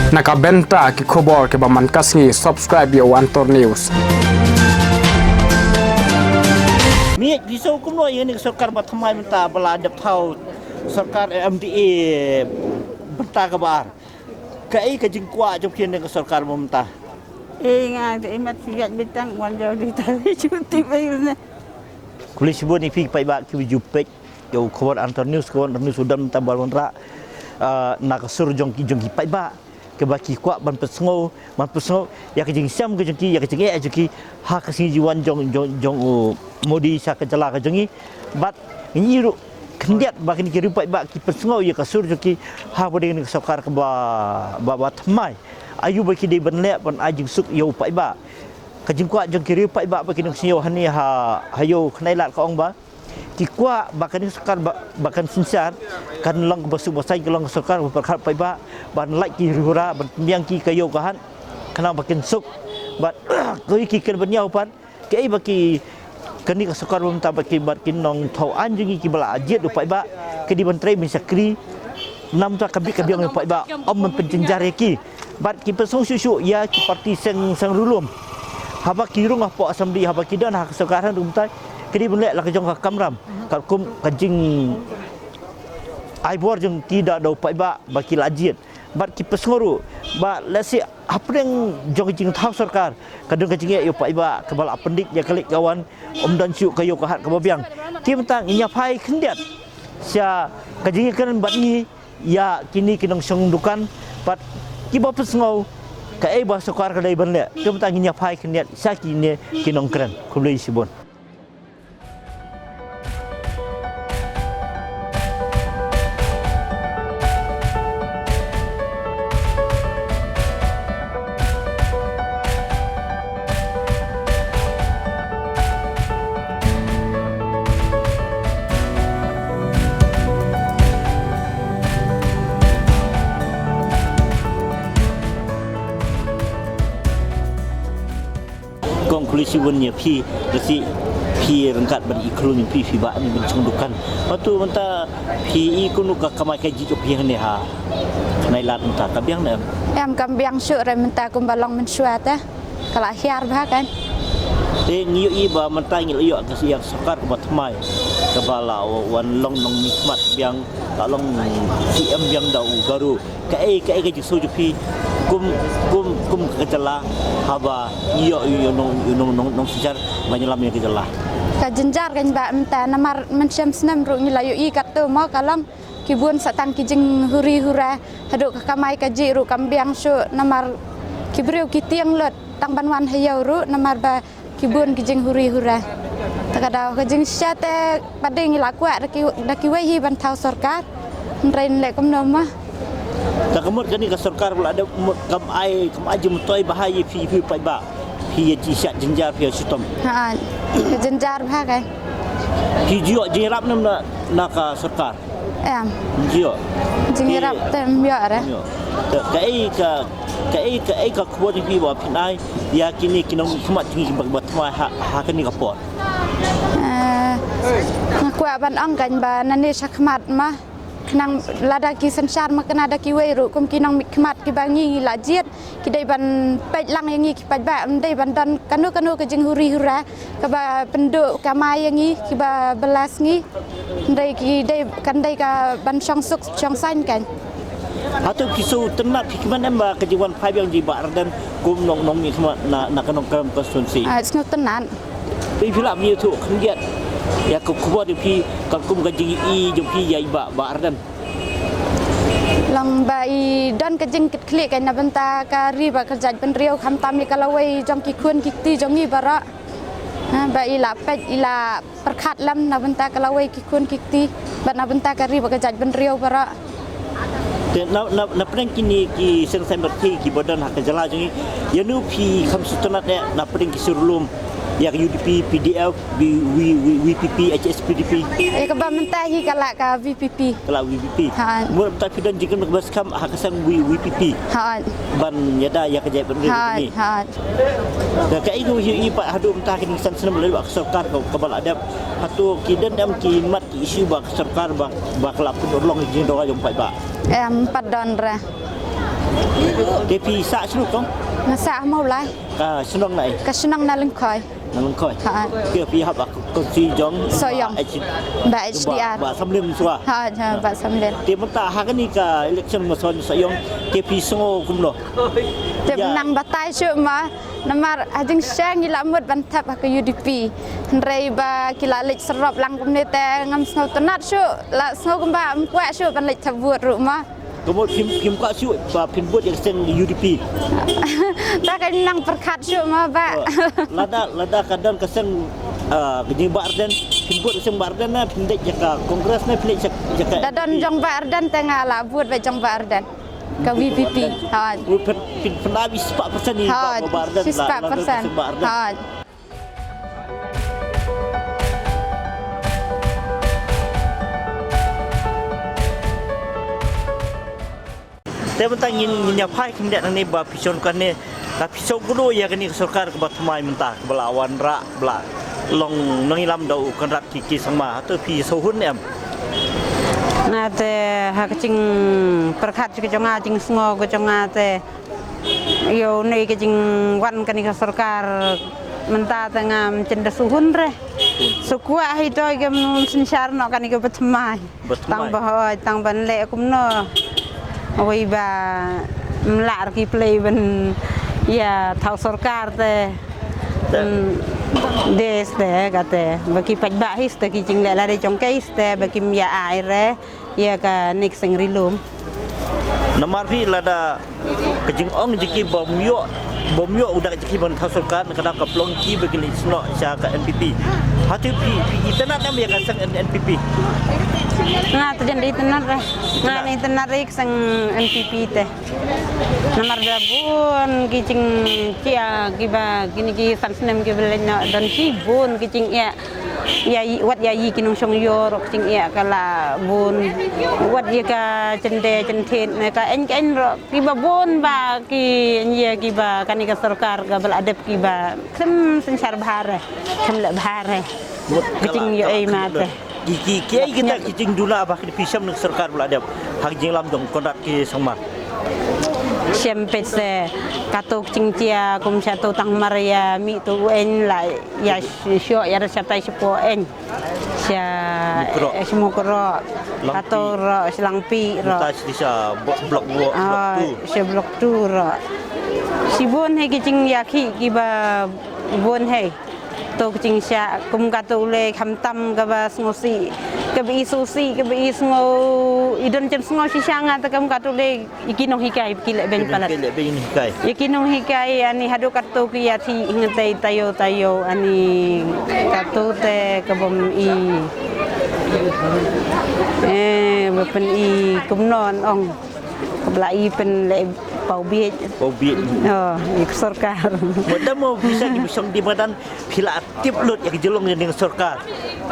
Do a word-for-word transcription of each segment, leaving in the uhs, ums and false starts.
Na ka bynta ki khubor kiba man ka sngi, subscribe ïa u Antor News. Miet phi sngew kumno ïa kane ka sorkar ba thymmai mynta ba la dep thaw sorkar M D A bynta kaba ar? Kaei ka jingkwah jong phi ïa kane ka sorkar ba mynta? Ei nga te imat siat bitang wan jauh di tali cuti bayu ne. Khublei shibun ïa phi paidbah kiba ju peit ïa u khubor Antor News, khubor Antor News u don mynta ba wanrah, ah, na ka sur jong ki, jong ki paidbah kiba ki kwah ban pynsngew, ban pynsngew ïa ka jingshem ka jong ki, ïa ka jingeh jong ki ha ka sngi jiwan jong, jong, jong u Modi sha ka jylla ka jong ngi. Bad ngi ruh khyndiat ba kine ki riew paidbah ki pynsngew ïa ka sur jong ki ha ba dei kane ka sorkar kaba, ba, ba thymmai. Aïu ba ki dei ban leh ban ai jingsuk ïa u paidbah? Ka jingkwah jong ki riew paidbah ba ki nang sngew hangne ha, ha ïew khnai lad ka ong ba ki kwah ba kane ka sorkar ba, ba kan synshar, kan long kaba suk ba saiñ, kan long ka sorkar ba pyrkhat paidbah, ban lait ki riew ra, ban pynbiang ki ka ïew ka hat, khnang ba kin suk. Bad ko ki kren ban ïaw pat kaei ba ki, kane ka sorkar ba mynta ba ki, bad ki nongthaw aiñ jong ngi kiba la jied u paidbah, ki dei ban trei ban shakri. Namar ka bit ka biang u paidbah, ym ban pynjynjar ïa ki. Bad ki pynsngew shuh shuh ïa ki parti seng, seng ri lum. Haba ki rung hapoh assembly, haba ki don ha ka sorkar hynrei mynta ki dei ban leh la ka jong ka kamram. Katkum ka jing ai bor jong ki da, da u paidbah ba ki la jied. Bad ki pynsngew ruh ba lehse hapdeng jong ka jingthaw sorkar ka don ka jingeh ïa u paidbah kaba la pyndit ïa ka leit ka wan, ym don shuh ka ïew ka hat kaba biang. Te mynta ngin ïa phai khyndiat sha ka jingïakren bad ngi ïa kine ki nongshong dukan bad kiba pynsngew kaei ba sorkar ka dei ban leh. Te mynta ngin ïa phai khyndiat sha kine ki nongkren. Khublei shibun. Kong, khublei shibun ïa phi, lehse phi ryngkat bad i khun ïa phi, phi bah ni ban shong dukan. Hato mynta phi i kumno ka kamai kajih jong phi hangne ha kane lad mynta, ka biang ne em? Em, kam biang shuh re mynta kumba long mynshuwa te. Ka la hiar bha kan. Te ngi ïohi ba mynta ngi la ïoh ka sorkar kaba thymmai kaba la wan long nongmihkhmat biang, la long C M biang da u Garo. Kaei, kaei ka jingsngew jong phi kum, kum, kum ka jylla haba ngi ïoh, ïoh nong, ïoh nong, nong, nongsynshar ban ïalam ïa ka jylla? Ka jynjar kan bah mynta namar mynshem snem ruh ngi la ïohi katto mo ka long ki bun sa tang ki jinghuri hura haduh ka kamai kajih ruh kam biang shuh namar ki briew ki tieng lut tang ban wan ha ïew ruh namar ba ki bun ki jinghuri hura. Ta ka daw ka jingshisha te pat de ngi la kwah da ki, da kiwei hi ban thaw sorkar. Hynrei ngi leh kumno mo. Ta ka mut kane ka sorkar ba la dep mut kam ai, kam ai jingmyntoi bha ïa phi, phi paidbah. Phi ïa jingshisha jynjar phi ïa shitom. Ha, ka jynjar bha kai. Phi ju ïoh jingïarap ne em na, na ka sorkar? Em. Jingïarap te em ïoh re. Em ïoh. Ka, kaei ka, kaei, kaei ka khubor jong phi ba phin ai ïa kine ki nongmihkhmat jong ngi ba, ba thymmai ha, ha kane ka por? Eh, nga kwah ban ong kan ba nangne shakhmat ma khnang lada ki synshar ma kane da kiwei ruh kum ki nongmihkhmat kiba ngi la jied. Ki dei ban peit lang ïa ngi ki paidbah, ym dei ban don kano kano ka jinghuri hura kaba pynduh kamai ïa ngi kiba bylla sngi. Ym dei ki dei, kan dei ka ban shong suk shong saiñ kan. Hato phi sngewtynnat, phi kmen em ba ka jingwan phai biang jong i Bah Ardent kum nong, nongmihkhmat na, na ka Nongkrem constituency? Ah, sngewtynnat. Phi, phi lah ban ïathuh khyndiat ïa ka khubor jong phi katkum ka jingïohi jong phi ïa i Bah, Bah Ardent? Long ba i don ka jingkitkhlieh kan na bynta ka ri bad ka jaitbynriew khamtam ïa ka lawei jong ki khun ki kti jong ngi baroh. Ha, ba i la peit, i la pyrkhat lem na bynta ka lawei ki khun ki kti bad na bynta ka ri bad ka jaitbynriew baroh. Te na, na, na pdeng kine ki seng saiñ bad ki, kiba don ha ka jylla jong ngi, ïano phi kham sngewtynnat eh na pdeng ki sur lum, ïa ka U D P, P D F, V, V, V, V P P, H S P D P? Ïa kaba mynta hi ka lah ka V P P. Ka lah V P P. Ha. Mut mynta phi don jingkren kaba skhem ha ka seng V, V P P. Ha. Ban ïada ïa ka jaitbynriew jong ngi. Ha. Ka, kaei ka ïohi pat haduh mynta kine ki san snem lem ka sorkar ka, kaba la dep? Hato ki don em ki mat ki issue ba ka sorkar ba, ba ka la pynurlong ïa ki jingdawa jong paidbah? Em, pat don re. Te phi sah shnong kong? Nga sah ha Mawlai. Ka shnong na ei? Ka shnong na Lyngkhoi. Na Lyngkhoi. Ha. Te phi hap ba ka konstituensi jong? Sohiong. Ba H D, ba H D R. Ba, ba Samlin shuwa. Ha, ha, ba Samlin. Te mynta ha kane ka election mynshwa Sohiong te phi sngew kumno? Te nang batai shuh ma. Namar ha jingshisha ngi la mut ban thep ha ka U D P. Hynrei ba ki la leit sarop lang kumne te ngam sngewtynnat shuh, la sngew kumba ym kwah shuh ban leit thep vote ruh ma. Ka mut phim, phim kwah shuh ba phin vote ïa ka seng U D P. Ta ka nang pyrkhat shuh ma ba. Oh, lada, lada ka don ka seng, ah, ka jong Bah Ardent, phin vote ka seng Bah Ardent ne phin leit ïa ka Congress ne phin leit ïa ka, ïa ka Da don N P P. Jong Bah Ardent te nga la vote ba jong Bah Ardent. Ka V P P. Ha. Phin, phin, phin da ïa spah persen ïa Bah Ardent. Ha, spah persen. Ha. Te mynta ngin, ngin ïa phai khyndiat nangne ba phi shon kane, la phi sngewkynmaw ïa kane ka sorkar kaba thymmai mynta kaba la wanrah ba la long nongïalam da u Conrad K K Sangma, hato phi sngewhun em? Nga te ha ka jingpyrkhat ka jong nga, jingsngew ka jong nga te ïa une ka jingwan kane ka sorkar mynta te ngam shym da sngewhun re. Sngewkwah hi to ïa ka, ym synshar noh kane kaba thymmai. Tang ba hoi, tang ban leh kumno. Wei ba mlah ki plei ban ïa thaw sorkar te. Des te kate ba ki paidbah hi te ki jingleh lade jong ki te ba kim ïa ai re ïa kane ka seng ri lum. Namar phi lada ka jingong jong ki bym ïoh, bym ïoh u dak jong ki ban thaw sorkar, na ka daw ka pynlong ki ba ki leit snoh sha ka N P P. Hato phi, phi itynnad em ïa ka seng N-, N P P? Nga te jan da itynnad re. Nga itynnad re ka seng N P P te. Namar da bun ki jingshai kiba kine ki san snem kiba leit noh don shibun ki jingeh. Ïa i, wat ïa i ki nongshong ïoh ruh ka jingeh ka la bun. Wat ïa ka jyndei jynthied ne ka eiñ ka eiñ ruh kiba bun ba ki ïa kiba kane ka sorkar kaba la dep kiba khlem synshar bha re, khlem leh bha re. Ka jingïoh ei ma te. Ki, ki, ki, kita ki jingduna ba ki phi shem na ka sorkar ba la dep ha ka jingïalam jong Conrad K Sangma. Shem peit se kato ka jingjia kum sha to tang mar ïa mih to u eiñ la ïa shoh ïa ra shatai shapoh eiñ. Sha Shmukro. Kato ro sha Langpih ro. Sha Block two. Sha Block two ro. Shibun hi ki jingïakhih kiba bun hi. To ka jingshah kum kato u lei khamtam kaba sngewsih, kaba i sngewsih, kaba i sngew, i don jem sngew shisha nga te kum kato u lei i ki nonghikai ba ki leh beiñ palat. I ki nonghikai ani haduh kato ki ïathie hangtei taïew taïew ani kato te ka bym i, eh, ba pyn-i kumno ong. Kaba la i pynleh paw bieit. Paw bieit. Oh, i ka sorkar. Madan mo pisa ki bishong di madan phi la tip lut ïa ka jinglong ïa kane ka sorkar.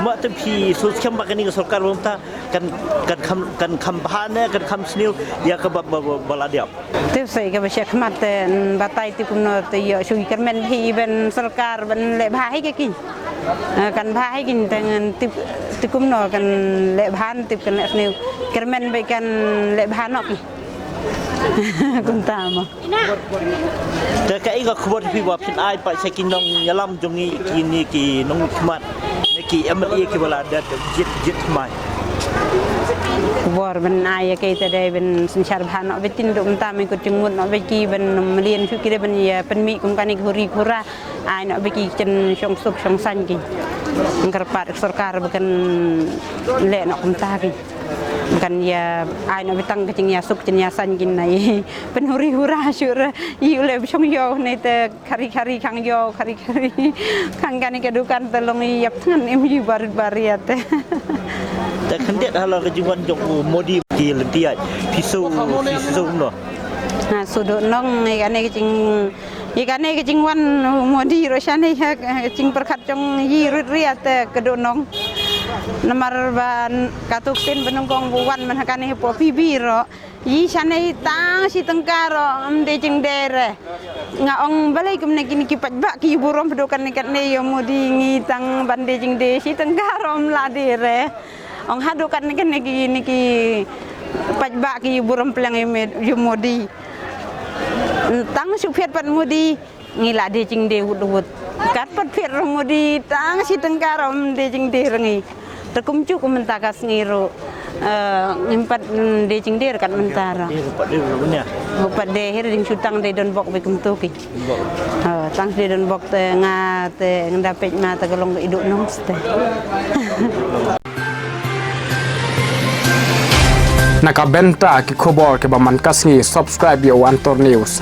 Ma te phi sngewskhem ba kane ka sorkar mynta kan, kan kham, kan kham bha ne kan kham sniew ïa kaba, ba, ba, ba la dep. Te sa kaba shakhmat te, mm, batai te kumno te ïoh shu kyrmen hi ban sorkar ban leh bha hi ka ki. Eh, kan bha hi kin te ngan tip, te kumno kan leh bha, tip kan leh sniew. Kyrmen ba kan leh bha noh ki. Kumta mo. Te kaei ka khubor phi ba phin ai pat sha ki nongïalam jong ngi, kine ki nongmihkhmat ne ki M L A kiba la dep jied, jied thymmai. Khubor ban ai ïa ki te dei ban synshar bha noh beit, tang kumta mynta kut jingmut noh beit ki ban mlien shuh ki dei ban ïa pynmih kum kane ka huri hura. Ai noh beit ki kin shong suk shong saiñ ki. Kyrpad sorkar ba kan leh noh kumta ki. Ba kan ïa ai noh beit tang ka jingïasuk jingïasaiñ ki na i pynhuri hura shuh re. I u leh ba shong ïew ne te khari khari khang ïew, khari khari khang kane ka dukan te long i ïap thngan im i barit barit ïa te. Te khyndiat halor ka jingwan jong u Modi ki lynti ïaid. Phi shu, phi shu noh. Nga shu duh nong ïa kane ka jing Ïa kane ka jingwan u Modi ruh shane ha ka jingpyrkhat jong i rit ri ate ka duh nong. Namar ba kato ka sien ba nyngkong ba wan man ha kane hapoh P B ruh. I shane tang shi tyngka ruh ym dei jingdei re. Nga ong balei kumne kine ki paidbah ki burom haduh kane kane ïa u Modi, ngi tang ban dei jingdei shi tyngka ruh ym lah dei re. Ong haduh kane kane kine ki paidbah ki burom pleng ïa u Modi. Tang shu phet pat mudi ngi la die jingdie wut wut. Kat pat phet ruh mudi tang shi tyngka ruh ym die jingdie ruh ngi. Te kumjuh mynta ka sngi ruh, eh, ngim pat die jingdie kat mynta ruh. Pat die ruh nya. Pat die hi ding shu tang die don bok bad kumto ki. Bok. Eh, tang die don bok te nga te ngan da peit ma te ka long iduh nong ste. Na ka bynta ki khubor kiba man ka sngi, subscribe ïa u Antor News.